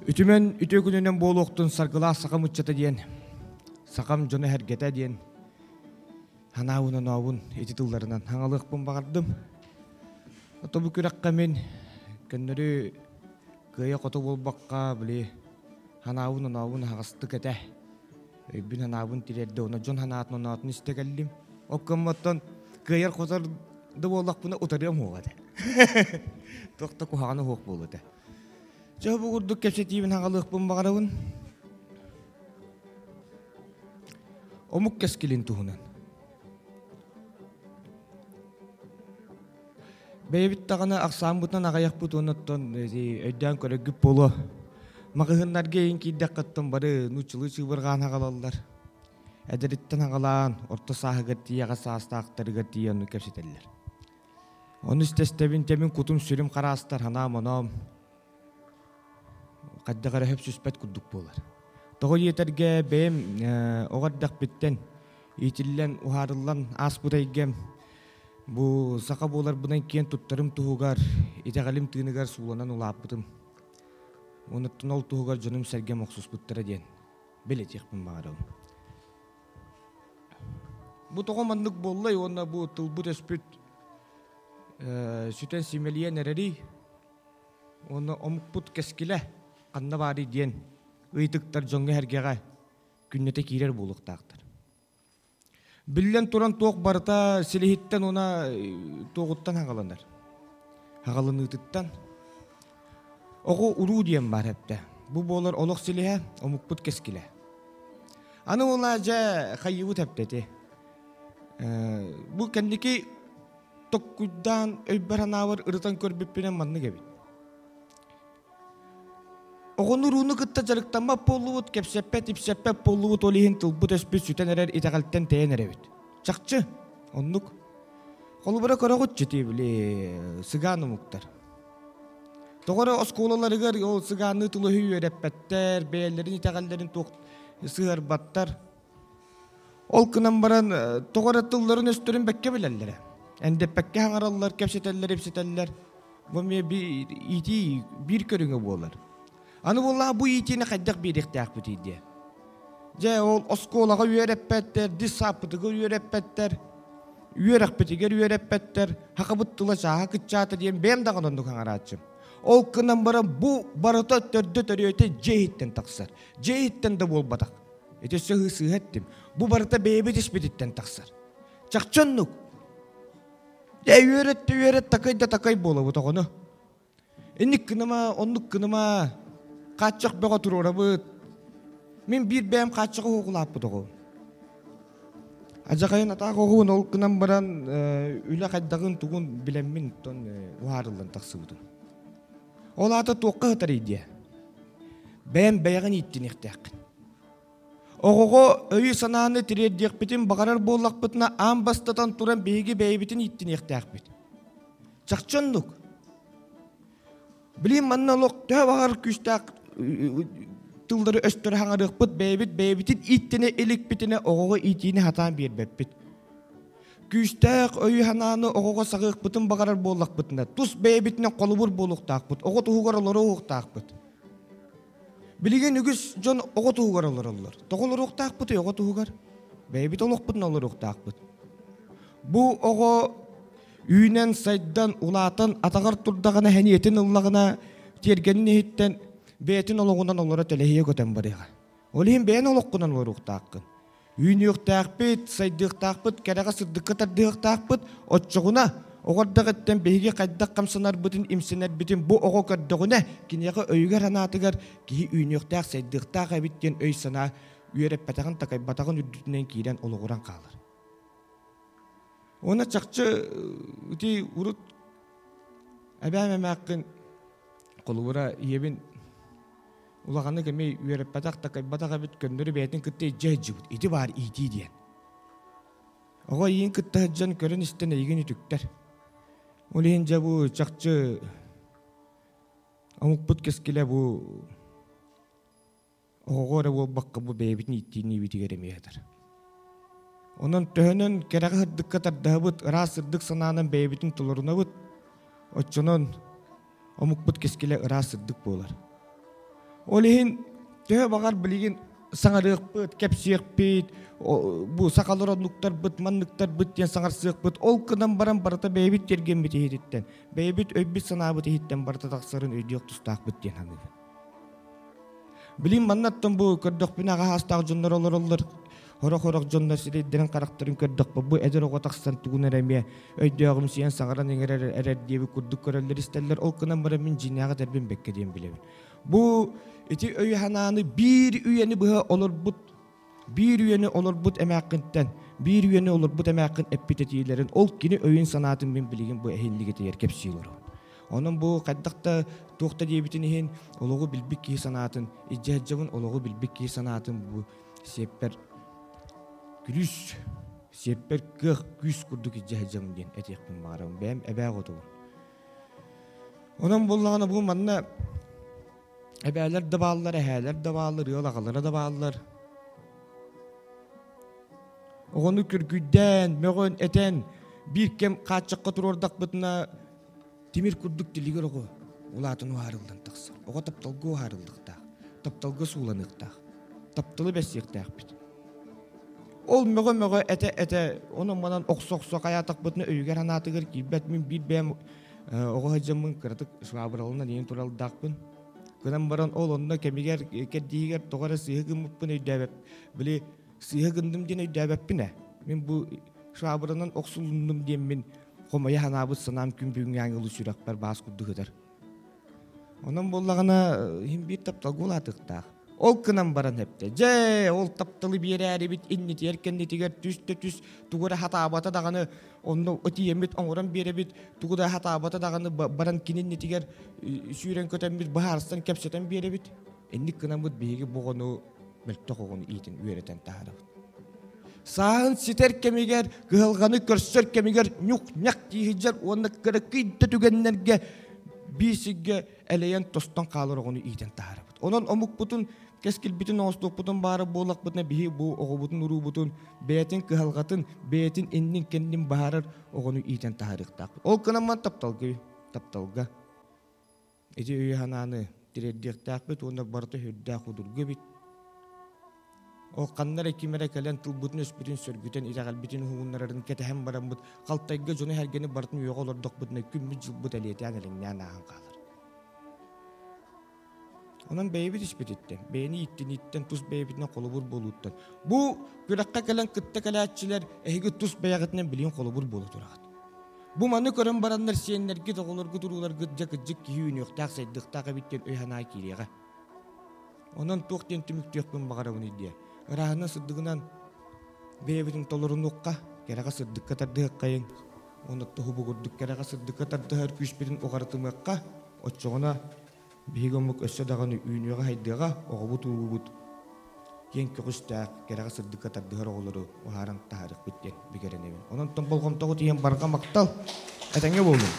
Үтүмэн үтүө күнүнэн буолуохтун саргылаах сахам ыччата диэн, сахам дьоно эһэргэтэ диэн ханаабын онообун ити тылларынан хаҥалыахпын баҕардым. Ото бу күрэххэ мин көннөрү кыайа-хото буолбакка, били ханаабын онообун аһаҕастык этэ. Өйбүн ханаабын тириэрдэ, ону дьон ханаатын оноотун истэ кэллим. Оккоммоттон кыайар-хотор да буоллахпына утарыам уоҕа этэ. Туох да куһаҕана суох буолуо этэ. Дьэ бу курдук кэпсэтиибин аҕалыахпын баҕарабын. Омук кэскилин туһунан. Бэйэбит даҕаны ахсааммытынан аҕыйахпыт уонна өйдөөн көрөргүт буолуо. Маҕаһыыннарга иһин киирдэххиттэн бары нууччалыы чыыбырҕаан аҕалаллар. Эдэриттэн аҕалаан, орто сааһыгар тиийэҕэ саастаахтарыгар тиийэ оннук кэпсэтэллэр. Ону истэстэбин тэмин кутум-сүрүм хараастар санаам-оноом хайдах эрэ хөпсүспэт курдук буолар. Тоҕо диэтэргэ бэйэм оҕо эрдэхпиттэн иитиллэн, уһаарыллан ааспыт эйгэм бу саха буоларбынан киэн туттарым туһугар, итэҕэлим тыыныгар сууланан улааппытым. Онуттан ол туһугар дьонум-сэргэм охсуспуттара диэн билэтиэхпин баҕарабын. Бу тоҕо маннык буоллай уонна бу тылбыт-өспүт сүтэн симэлийэн эрэрий уонна омукпут кэскилэ ханна баарый диэн ыйытыктар дьоҥҥо-сэргэҕэ күннэтэ киирэр буолуохтаахтар. Биллэн туран туох барыта силиһиттэн уонна туоҕуттан хаҕаланар. Хаҕаланыытыттан. Оҕо уруу диэн баар эптэ. Бу буолар олох силиһэ, омукпут кэскилэ. Аны уола дьэ хайыыбыт эптэти. Бу кэнники токкуйдаан өйбөр анаабар ырытан көрбүппүнэн маннык эбит. Оҕону урууну кытта дьарыктаммат буоллубут, кэпсэппэт, ипсэппэт буоллубут, ол иһин тылбыт-өспүт сүтэн эрэр итэҕэлтэн тэйэн эрэбит. Чахчы, оннук. Холобура көрөҕүт чити, били, сыгаан омуктар. Тоҕо эрэ оскуолаларыгар ол сыгаанныы тылы үөрэппэттэр, бэйэлэрин итэҕэллэрин туох сыһыарбаттар. Ол гынан баран тоҕо эрэ тылларын-өстөрүн бэккэ билэллэрэ. Эндэппэккэ хаҥараллар, кэпсэтэллэр, ипсэтэллэр. Бу эмиэ иитии биир көрүҥэ буолар. Аны буоллаҕа бу иитиини хайдах биэриэхтээхпитий диэ. Дьэ ол оскуолаҕа үөрэппэттэр, десаппытыгар үөрэппэттэр, үөрэхпитигэр үөрэппэттэр, хахабыт тыла чааһа кыччаата диэн бэйэм даҕаны оннук хаҥарааччым. Ол гынан баран бу барыта төрдө төрүөтэ дьиэ иһиттэн тахсар. Дьиэ иһиттэн да буолбатах. Ити өссө сыыһа эттим. Бу барыта бэйэбит испититтэн тахсар. Чахчы оннук. Дьэ үөрэт үөрэт такай да такай буолабыт оҕону. Инник гыныма, оннук гыныма, хааччах бөҕө туруорабыт. Мин биир бэйэм хааччаҕы уһугулааппыт оҕо. Адьахайын атаах оҕуун ол гынан баран үлэ хайдаҕын тугун билэммин тон уһаарыллан тахсыбытым. Ол аата туохха сытарый диэ? Бэйэм бэйэҕин ииттиниэхтээххин. Оҕоҕо өйү-санааны тириэрдиэхпитин баҕарар буоллахпытына аан бастатан туран биһиги бэйэбитин ииттиниэхтээхпит. Чахчы оннук. Билин манна олох төһө баҕар күүстээх тыллары өстөрө хаҥарыахпыт, бэйэбит бэйэбитин ииттинэ иликпитинэ оҕоҕо иитиини хатаан биэрбэппит. Күүстээх өйү-санааны оҕоҕо саҕыахпытын баҕарар буоллахпытына, тус бэйэбитинэн холобур буолуохтаахпыт, оҕо туһугар олоруохтаахпыт. Билигин үгүс дьон оҕо туһугар олороллор. Тоҕо олоруохтаахпытый оҕо туһугар? Бэйэбит олохпутун олоруохтаахпыт. Бу оҕо үүнэн, сайдан, улаатан, атаҕар турдаҕына, сэниэтин ыллаҕына, тиэргэнин иһиттэн бэйэтин олоҕунан олоро тэлэһийэ көтөн барыаҕа. Ол иһин бэйэн олоххунан олоруохтааххын. Үүнүөхтээхпит, сайдыахтаахпыт, кэрэҕэ сырдыкка тардыһыахтаахпыт. Оччоҕуна оҕо эрдэҕиттэн биһиги хайдах хамсанарбытын, имсэнэрбитин бу оҕо көрдөҕүнэ, киниэхэ өйүгэр-санаатыгар киһи үүнүөхтээх, сайдыахтаах эбит диэн өй-санаа үөрэппэтэҕин, такайбатаҕын үрдүтүнэн киирэн олоҕуран хаалар. Уонна чахчы ити урут эбээм эмээххин холобура ийэбин улаханнык эмиэ үөрэппэтэх, такайбатах эбит, көннөрү бэйэтин кытта илдьэ сылдьыбыт. Ити баар иитии диэн. Оҕо эйигин кытта сылдьан көрөн-истэн эйигин үтүктэр. Ол иһин дьэ бу чахчы омукпут кэскилэ бу оҕоҕо эрэ буолбакка бу бэйэбитин ииттиниибитигэр эмиэ сытар. Онон төһөнөн кэрэҕэ сырдыкка тардаһабыт, ыраас сырдык санаанан бэйэбитин толорунабыт, оччонон омукпут кэскилэ ыраас сырдык буолар. Ол иһин төһө баҕар билигин саҥарыахпыт, кэпсиэхпит, бу сахалар оннуктарбыт, манныктарбыт диэн саҥарсыахпыт. Ол гынан баран барыта бэйэбит тиэргэммит иһититтэн, бэйэбит өйбүт-санаабыт иһиттэн барыта тахсарын өйдүөх тустаахпыт диэн саныыбын. Билин маннаттан бу көрдөхпүнэ аҕа саастаах дьоннор олороллор. Хорох-хорох дьоннор сирэйдэрин харахтарын көрдөхпө бу эдэр оҕо тахсан тугун эрэ эмиэ өйдөөҕүмсүйэн саҥаран иҥэрэр эрэр диэбит курдук көрөллөр истэллэр. Ол гынан баран мин дьиҥнээҕи этэрбин бэккэ диэн билэбин. Бу ити өйү-санааны биир үйэни быһа олорбут биир үйэни олорбут эмээххинтэн биир үйэни олорбут эмээххин эппит этиилэрин ол кини өйүн-санаатын мин билигин бу эһиннигитигэр кэпсии олоробун. Онон бу хайдах да туох да диэбитин иһин олоҕу билбит киһи санаатын илдьэ сылдьабын, олоҕу билбит киһи санаатын бу сиэппэр күлүүс, сиэппэр кыах күүс курдук илдьэ сылдьабын диэн этиэхпин баҕарабын. Бэйэм эбээ оҕотобун. Онон буоллаҕына бу манна эбээлэр да бааллар, эһээлэр да бааллар, ыал аҕалара да бааллар. Оҕону күргүйдээн, мөҕөн, этэн биир кэм хааччахха туруордахпытына тимир курдук тилигир оҕо улаатан уһаарыллан тахсар. Оҕо тапталга уһаарыллыахтаах, тапталга сууланыахтаах, тапталы бэссиэхтээхпит. Ол мөҕө-мөҕө этэ-этэ, онон-манан охсо-охсо хайаатахпытына өйүгэр-санаатыгар киирбэт. Мин биир бэйэм оҕо сылдьаммын кыратык швабралынан иһин туралдаахпын. Гынан баран ол онно кэмигэр кэрдииһигэр тоҕо эрэ сыыһа гыммыппын өйдөөбөп. Били сыыһа гынным диэн өйдөөбөппүн ээ. Мин бу швабранан охсулуннум диэммин хомойо санаабыт санаам күн бүгүҥҥү ылы сүрэхпэр баас курдук ытар. Онон буоллаҕына иһин биир тапталга улаатыахтаах. Ол гынан баран эптэ. Дьэ, ол тапталы биэрээрибит иннитигэр кэннитигэр түс да түс тугу эрэ хатаабата даҕаны онно тиийэммит оҥорон биэрэбит тугу да хатаабата даҕаны баран кини иннитигэр сүүрэн көтөммүт быһаарсан кэпсэтэн биэрэбит. Инник гынаммыт биһиги бу оҕону мөлтөх оҕону иитин үөрэтэн таһаарабыт. Сааһын ситэр кэмигэр, кыһалҕаны көрсөр кэмигэр ньук-ньах тииһидьэр уонна кыракый да түгэннэргэ биир сиргэ элэйэн тостон хаалар оҕону иитэн таһаарабыт. Онон омукпутун, кэскилбитин оҥостуохпутун баара буоллахпытына биһи бу оҕобутун уруубутун бэйэтин кыһалҕатын, бэйэтин иннин-кэннин баһаарар оҕону иитэн таһаарыахтаахпыт. Ол гынан тапталга, тапталга Ити өйү-санааны тириэрдиэхтээхпит уонна барыта сүрдээх судургу эбит. Ол ханна эрэ ким эрэ кэлэн тылбытын-өспүтүн сөргүтэн, итэҕэлбитин уһугуннарарын кэтэһэн бараммыт, халтайга дьону-сэргэни барытын үөҕэ олордохпутуна күммүт-дьылбыт элиэтээн элэҥнээн ааһан хаалар. Онон бэйэбит испититтэн, бэйэни ииттинииттэн, тус бэйэбитинэн холобур буолууттан. Бу күрэххэ кэлэн кытта кэлээччилэр эһиги тус бэйэҕитинэн билигин холобур буола тураҕыт. Бу маны көрөн бараннар сиэннэргит, оҕолоргут, урууларгыт дьэ кырдьык киһи үүнүөхтээх, сайдыахтаах эбит диэн өй-санаа киириэҕэ. Онон туох диэн түмүктүөхпүн баҕарабыный диэ. Ырааһынан сырдыгынан бэйэбитин толорунуохха, кэрэҕэ сырдыкка тардыһыаххайыҥ. Уонна туһу курдук кэрэҕэ сырдыкка тардыһар күүспүтүн уҕарытымыахха, оччоҕуна Биһиги омук өссө даҕаны үүнүөҕэ-сайдыаҕа, оҕобут-уруубут киэҥ көҕүстээх, кэрэҕэ-сырдыкка тардыһар оҕолору уһааран таһаарыахпыт диэн бигэрэнэбин. Онон болҕомтоҕут иһин барҕа махтал, этэҥҥэ буолуҥ.